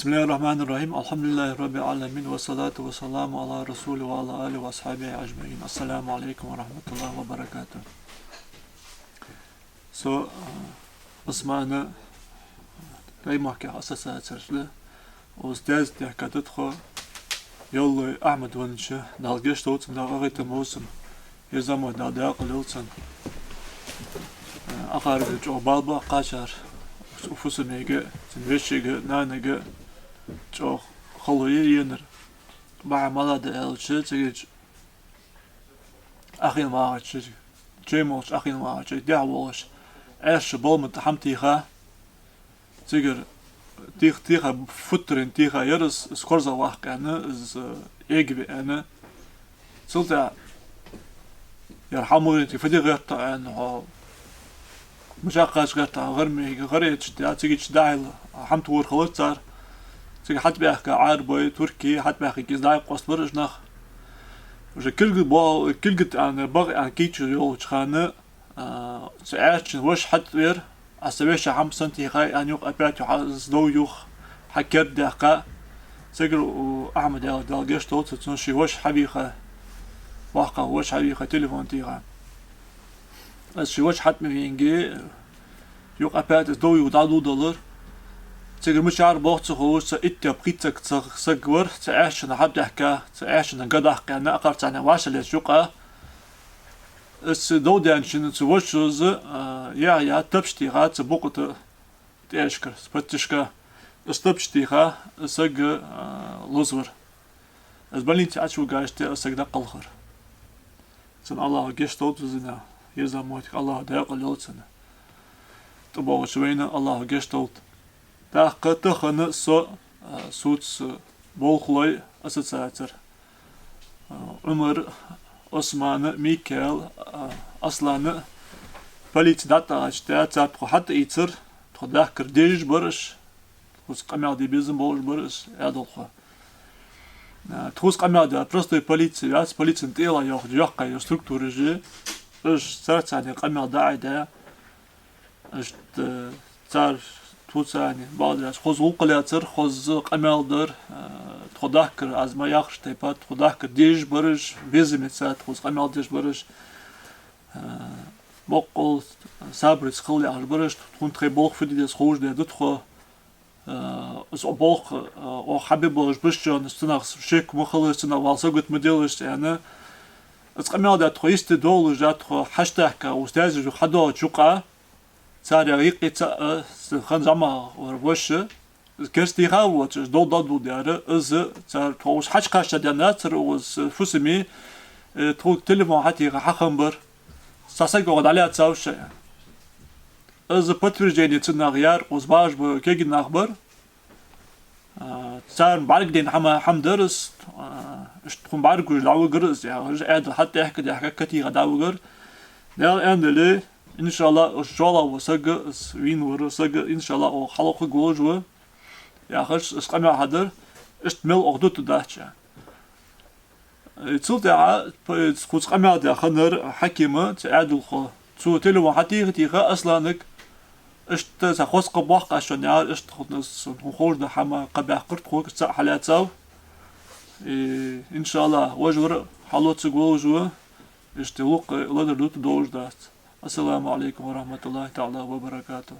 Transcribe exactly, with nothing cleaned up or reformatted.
بسم الله الرحمن الرحيم. الحمد لله رب العالمين، والصلاة والسلام على رسوله وعلى آله وأصحابه أجمعين. السلام عليكم ورحمة الله وبركاته. Со, а, Ӏусмана, Даймахках ассоциацерча да, устаз тӀехкатат хо, Йоллой Ахьмад ванча, Дала гешт долда цунна, дагӀа гӀайтам вовсам, ер заман Дала дакъа лелда цунна. А, акхарга чӀоагӀа бала ба кхачар, фусамега, цун вешега, нанага чӀоагӀа хало я енар. Бахьа мала да аьлча, цига чу Ахин вагӀача, чей молча Ахин вагӀача, дехьа волаш, Ӏаьрша балма тӀа хӀама тийха, цигара тих-, тийха, футтарен тийха яр из, из корзагӀваккха аьнна, из, э, эгаве аьнна. Цул тӀехьа яр хьалмагӀарен тӀа фу де гӀерта аьнна, хьо мича кхача гӀерта, гӀар мега, гӀар эцаш тӀа, цига чу дӀахьийла, хӀама тохар хилар цар. Цига хьатӀабаьхка Ӏарбой, туркий, хьатӀабаьхка из дӀа-юкъе къоастабар уж нах. Уже кулг бо-, кулг тӀа аьнна, багӀа аьнна кийчо йолча хана, а, цу Ӏаьрчан воша хьатӀавера, аз са вешийна хӀама сона тийхай аьнна, юха опять хьа-, из дов юха хьакердадаьккха. Цигара у Ахьмада, Дала гешт долда цунна, ший воша хьавийха, воккхагӀа воша хьавийха, телефон тийха. Из ший воша хьатӀа ма венге, юха опять из дов юха дӀадоладелар. Цигара мичара боагӀа ца ховш, цхьа итт-пхийтта саг, саг вар, цу Ӏаьрчанна хьабаьхка, цу Ӏаьрчанна га даккха аьнна, акхар царна вӀашагӀлеташ юкъа. Из дов даьннача хана цу вошас, а, яхь-яхь тапча тийха цу букъа тӀа, тӀехьашкара, подтяжка. Из тапча тийха, из саг, а, лазавир. Из больнице Ӏочувигача тӀехьа из саг дӀакхалхар. Цунна АллахӀа гешт долда, везан-воаккхача АллахӀа дакъа лелда цунна. ТӀабоагӀача вайна АллахӀа гешт долда. ТӀаккха тахан со, а, соца болхлой ассоциацера, а, Ӏумар, Ӏусман, Микаил, а, Аслан полице дӀатӀагӀача тӀехьа цар тхо хьатӀаийцар, тхо дахкар дезаш бар уж, тхоца къамаьл де безам болаш бар уж, Ӏаьдалхо. А, тхоца къамаьл даьр простой полици яц, полицен тӀехьа йоах, йоккхагӀа йола структура я уж, уж царца къамаьл дӀаӀайдаь, иштта цар тхоца бакъдар яц, хоза гӀулакх лаьцар, хоза къамаьл дар, а, тхо дахкар, аз ма яхараш тайпара, тхо дахкар дезаш бар уж, безамца тхоца къамаьл деш бар уж. А, боккъал сабарца хила яхаш бар уж, тхона тхоай болх фу де деза ховш даь да тхо. А, из болх, а, оаха хьабе болаш ба шоана, цунах шек ма хилалаш, цунах вӀалла сагот ма делалаш, аьнна. Из къамаьл даь тхо йисте долаш, тхо хьачудахка, устазаша хьадоагӀача юкъа, царех юкъе цаӀ, а, са хана зӀамагӀа вар воша, из керастийха воацаш, дов дӀадоладаьр, из цар тхо укхаза хьачукхаччалца даьннад цар, укхаза фусаме, э, тхога телефон хьатеха хьахам бар. Цхьа саг оаха дӀалаьцав шоана. Из подтверждени цунах яр, укхаза багӀаш ба кагий нах бар. А, царна бӀаргадайна хӀама, хӀама дар из, а, иштта тхона бӀаргагуш дӀавигар из, яхаш, Ӏаьдал хьатӀадаьхка, даьхка, катийха дӀавигар. Дала аьннадале, иншааллахӀ, из шоллагӀа вола саг, из вийна вар саг, иншааллахӀ, оаха хьалкхувргволаш ва, яхаш, из къамаьл хьадар, иштта мел оаха дутаргдац. Э, цул тӀехьа, п-, тхоца къамаьл даь хиннар хьакима, цу Ӏаьдалхо. Цо телефон хьатеха-теха Асланага, иштта цхьа хоза кхаъ боаккх аз шоана, яхар, иштта тхона, тхона ховш да хӀама, кхаъ баьккхар тхога, цаӀ хьалаьцав. Э, иншааллахӀ, вож вар хьалоацаргволаш ва, иштта гӀулакх ледар дутаргдолаш дац. السلام عليكم ورحمة الله تعالى وبركاته.